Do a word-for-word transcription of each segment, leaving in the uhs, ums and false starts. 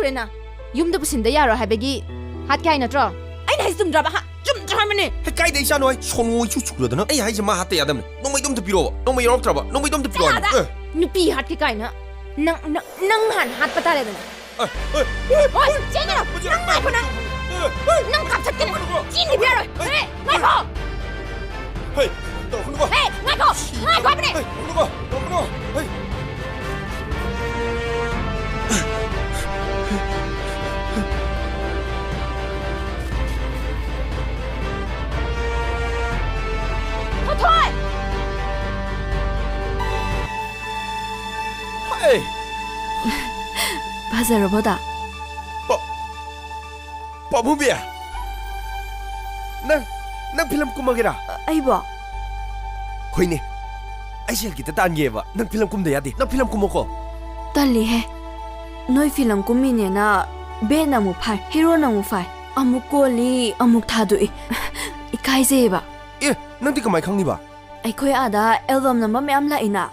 ꯄꯨꯔꯦꯅ꯫ ꯌꯨꯝꯗ ꯄꯨꯁꯤꯟꯗ ꯌꯥꯔꯣꯏ ꯍꯥꯏꯕꯒꯤ ꯍꯥꯠꯀꯦ ꯍꯥꯏ ꯅꯠꯇ꯭ꯔꯣ? ꯑꯩꯅ ꯍꯥꯏꯁꯦ ꯆꯨꯝꯗ꯭ꯔꯕ? ꯍꯥ? ꯆꯨꯝꯗ꯭ꯔꯣ ꯍꯥꯏꯕꯅꯦ? ꯍꯦ, ꯀꯥꯏꯗ ꯏꯆꯥꯅꯣ? ꯑꯩ ꯁꯣꯅꯣ ꯏꯆꯨ ꯆꯨꯔꯗꯅ꯫ ꯑꯩ ꯍꯥꯏꯁꯦ ꯃꯥ ꯍꯥꯠꯇ ꯌꯥꯗꯕꯅꯦ꯫ ꯅꯣꯡꯃꯩꯗꯣ ꯑꯝꯇ ꯄꯤꯔꯛꯑꯣꯕ꯫ ꯅꯣꯡꯃꯩ ꯌꯥꯎꯔꯛꯇ꯭ꯔꯕ? ꯅꯣꯡꯃꯩꯗꯣ ꯑꯝꯇ ꯄꯤꯔꯛꯑꯣ ꯍꯥꯏꯕꯅꯦ꯫ ꯆꯠꯂꯣ ꯑꯥꯗ꯫ ꯑꯦ꯫ ꯅꯨꯄꯤ ꯍꯥꯠꯀꯦ ꯀꯥꯏꯅ꯫ ꯅꯪ, ꯅꯪ, ꯅꯪ ꯍꯥꯟꯅ ꯍꯥꯠꯄ ꯇꯥꯔꯦꯗꯅ꯫ ꯑꯦ, ꯑꯦ, ꯑꯦ, ꯍꯣꯏ, ꯆꯦꯟꯒꯅꯨ꯫ ꯅꯪ ꯉꯥꯏꯈꯣ, ꯅꯪ꯫ ꯑꯦ, ꯑꯦ, ꯅꯪ ꯀꯥꯞꯊꯠꯀꯦ꯫ ꯉꯥꯏꯈꯣ꯫ ꯆꯦꯟꯈꯤꯕ ꯌꯥꯔꯣꯏ꯫ ꯑꯦ꯫ ꯍꯦ, ꯉꯥꯏꯈꯣ꯫ ꯍꯦ, ꯇꯧꯔꯛꯀꯅꯨꯀꯣ꯫ ꯍꯦ, ꯉꯥꯏꯈꯣ꯫ ꯉꯥꯏꯈꯣ ꯍꯥꯏꯕꯅꯦ꯫ ꯍꯦ, ꯇꯧꯔꯛꯀꯅꯨꯀꯣ, ꯇꯧꯔꯛꯀꯅꯨ꯫ ꯍꯦ꯫ ꯊꯣꯏꯊꯣꯏ! ꯍꯦ! ꯐꯖꯔꯕꯣ, ꯗꯥ? ꯄꯥ-, ꯄꯥꯕꯨꯡꯕꯤ! ꯅꯪ, ꯅꯪ ꯐꯤꯂꯝ ꯀꯨꯝꯃꯒꯦꯔꯥ? ꯑ, ꯑꯩꯕꯣ? ꯍꯣꯏꯅꯦ꯫ ꯑꯩ ꯁꯦꯜ ꯈꯤꯇ ꯇꯥꯟꯒꯦꯕ꯫ ꯅꯪ ꯐꯤꯂꯝ ꯀꯨꯝꯗ ꯌꯥꯗꯦ꯫ ꯅꯪ ꯐꯤꯂꯝ ꯀꯨꯝꯃꯣꯀꯣ꯫ ꯇꯜꯂꯤꯍꯦ꯫ ꯅꯣꯏ ꯐꯤꯂꯝ ꯀꯨꯝꯃꯤꯅꯦꯅ ꯕꯦꯟꯅ ꯑꯃꯨꯛ ꯐꯥꯏ, ꯍꯦꯔꯣꯅ ꯑꯃꯨꯛ ꯐꯥꯏ꯫ ꯑꯃꯨꯛ ꯀꯣꯜꯂꯤ, ꯑꯃꯨꯛ ꯊꯥꯗꯣꯛꯏ꯫ ꯏꯀꯥꯏꯖꯩꯌꯦꯕ꯫ ꯑꯦ, ꯅꯪꯗꯤ ꯀꯃꯥꯏ ꯈꯪꯉꯤꯕ? ꯑꯩꯈꯣꯏ ꯑꯥꯗ ꯑꯦꯜꯕꯝ ꯅꯝꯕ ꯃꯌꯥꯝ ꯂꯥꯛꯏꯅ꯫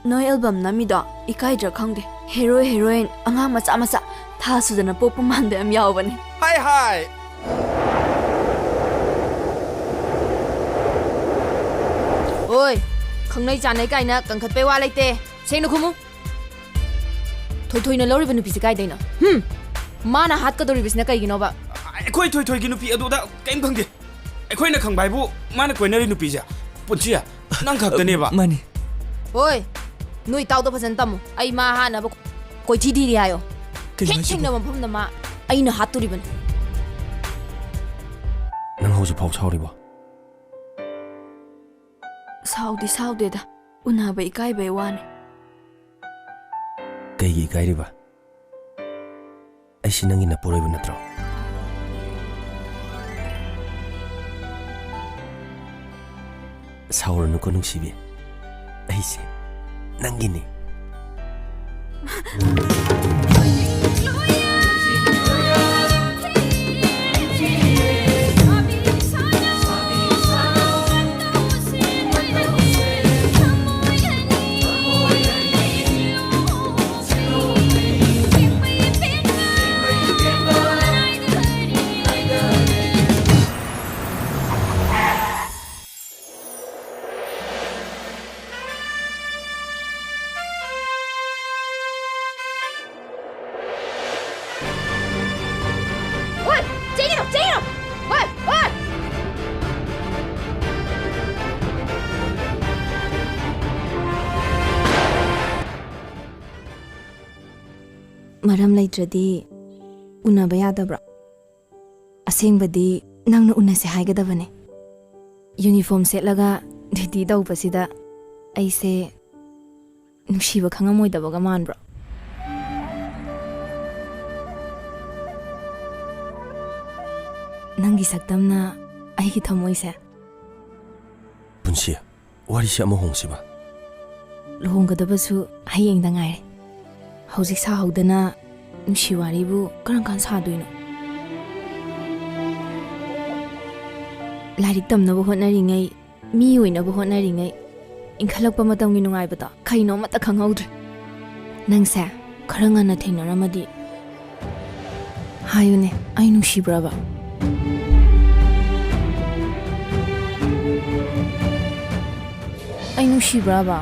ꯅꯣꯏ ꯑꯦꯜꯕꯝ ꯅꯝꯃꯤꯗꯣ ꯏꯀꯥꯏꯗ꯭ꯔꯥ ꯈꯪꯗꯦ꯫ ꯍꯦꯔꯣ ꯍꯦꯔꯣꯏꯟ ꯑꯉꯥꯡ ꯃꯆꯥ ꯃꯆꯥ ꯊꯥ ꯁꯨꯗꯅ ꯄꯣꯛꯄ ꯃꯥꯟꯕ ꯌꯥꯝ ꯌꯥꯎꯕꯅꯦ꯫ ꯍꯥꯏ ꯍꯥꯏ꯫ ꯑꯣꯏ, ꯈꯪꯅꯩ ꯆꯥꯟꯅꯩ ꯀꯥꯏꯅ ꯀꯟꯈꯠꯄꯩ ꯋꯥ ꯂꯩꯇꯦ꯫ ꯁꯦꯡꯅ ꯈꯨꯝꯃꯨ꯫ ꯊꯣꯏꯊꯣꯏꯅ ꯂꯧꯔꯤꯕ ꯅꯨꯄꯤꯁꯦ ꯀꯥꯏꯗꯩꯅꯣ? ꯍꯨꯝ? ꯃꯥꯅ ꯍꯥꯠꯀꯗꯧꯔꯤꯕꯁꯤꯅ ꯀꯩꯒꯤꯅꯣꯕ? ꯑꯩꯈꯣꯏ ꯊꯣꯏꯊꯣꯏꯒꯤ ꯅꯨꯄꯤ ꯑꯗꯨꯗ ꯀꯔꯤꯝ ꯈꯪꯗꯦ꯫ ꯑꯩꯈꯣꯏꯅ ꯈꯪꯕ ꯍꯥꯏꯕꯨ ꯃꯥꯅ ꯀꯣꯏꯅꯔꯤ ꯅꯨꯄꯤꯁꯦ ꯄꯨꯟꯁꯤꯌꯥ ꯅꯪ ꯈꯛꯇꯅꯦꯕ꯫ ꯃꯥꯅꯤ꯫ ꯍꯣꯏ, ꯅꯣꯏ ꯏꯇꯥꯎꯗꯣ ꯐꯖꯅ ꯇꯝꯃꯨ꯫ ꯑꯩ ꯃꯥ ꯍꯥꯠꯅꯕ ꯀꯣꯏꯊꯤ ꯊꯤꯔꯤ ꯍꯥꯏꯌꯣ꯫ ꯀꯩꯅꯣ ꯍꯦꯛ ꯍꯥꯏꯁꯤꯕꯣ? ꯊꯦꯡꯅꯕ ꯃꯐꯝꯗ ꯃꯥ ꯑꯩꯅ ꯍꯥꯠꯇꯣꯔꯤꯕꯅꯤ꯫ ꯅꯪ ꯍꯧꯖꯤꯛ ꯐꯥꯎ ꯁꯥꯎꯔꯤꯕꯣ? ꯁꯥꯎꯗꯤ ꯁꯥꯎꯗꯦꯗ, ꯎꯅꯕ ꯏꯀꯥꯏꯕꯩ ꯋꯥꯅꯤ꯫ ꯀꯩꯒꯤ ꯏꯀꯥꯏꯔꯤꯕ? ꯑꯩꯁꯤ ꯅꯪꯒꯤ ꯅꯄꯨꯔꯣꯏꯕ ꯅꯠꯇ꯭ꯔꯣ? ꯁꯥꯎꯔꯅꯨꯀꯣ ꯅꯨꯡꯁꯤꯕꯤ, ꯑꯩꯁꯦ ꯅꯪꯒꯤꯅꯤ꯫ ꯆꯦꯜꯂꯣ, ꯆꯦꯜꯂꯣ! ꯍꯣꯏ, ꯍꯣꯏ! ꯃꯔꯝ ꯂꯩꯇ꯭ꯔꯗꯤ ꯎꯅꯕ ꯌꯥꯗꯕ꯭ꯔꯣ? ꯑꯁꯦꯡꯕꯗꯤ ꯅꯪꯅ ꯎꯅꯁꯦ ꯍꯥꯏꯒꯗꯕꯅꯦ꯫ ꯌꯨꯅꯤꯐꯣꯔꯝ ꯁꯦꯠꯂꯒ ꯗ꯭ꯌꯨꯇꯤ ꯇꯧꯕꯁꯤꯗ ꯑꯩꯁꯦ ꯅꯨꯡꯁꯤꯕ ꯈꯪꯉꯝꯃꯣꯏꯗꯕꯒ ꯃꯥꯟꯕ꯭ꯔꯣ? ꯅꯪꯒꯤ ꯁꯛꯇꯝꯅ ꯑꯩꯒꯤ ꯊꯃꯣꯏꯁꯦ꯫ ꯄꯨꯟꯁꯤ, ꯋꯥꯔꯤꯁꯦ ꯑꯃ ꯍꯣꯡꯁꯤꯕ? ꯂꯨꯍꯣꯡꯒꯗꯕꯁꯨ ꯍꯌꯦꯡꯗ ꯉꯥꯏꯔꯦ꯫ ꯍꯧꯖꯤꯛ ꯁꯥꯍꯧꯗꯅ ꯅꯨꯡꯁꯤ ꯋꯥꯔꯤꯕꯨ ꯀꯔꯝ ꯀꯥꯟ ꯁꯥꯗꯣꯏꯅꯣ? ꯂꯥꯏꯔꯤꯛ ꯇꯝꯅꯕ ꯍꯣꯠꯅꯔꯤꯉꯩ, ꯃꯤ ꯑꯣꯏꯅꯕ ꯍꯣꯠꯅꯔꯤꯉꯩ, ꯏꯟꯈꯠꯂꯛꯄ ꯃꯇꯝꯒꯤ ꯅꯨꯡꯉꯥꯏꯕꯗꯣ ꯀꯩꯅꯣ ꯑꯃꯠꯇ ꯈꯪꯍꯧꯗ꯭ꯔꯦ꯫ ꯅꯪꯁꯦ ꯈꯔ ꯉꯟꯅ ꯊꯦꯡꯅꯔꯝꯃꯗꯤ꯫ ꯍꯥꯏꯌꯨꯅꯦ, ꯑꯩ ꯅꯨꯡꯁꯤꯕ꯭ꯔꯕ? ꯑꯩ ꯅꯨꯡꯁꯤꯕ꯭ꯔꯕ?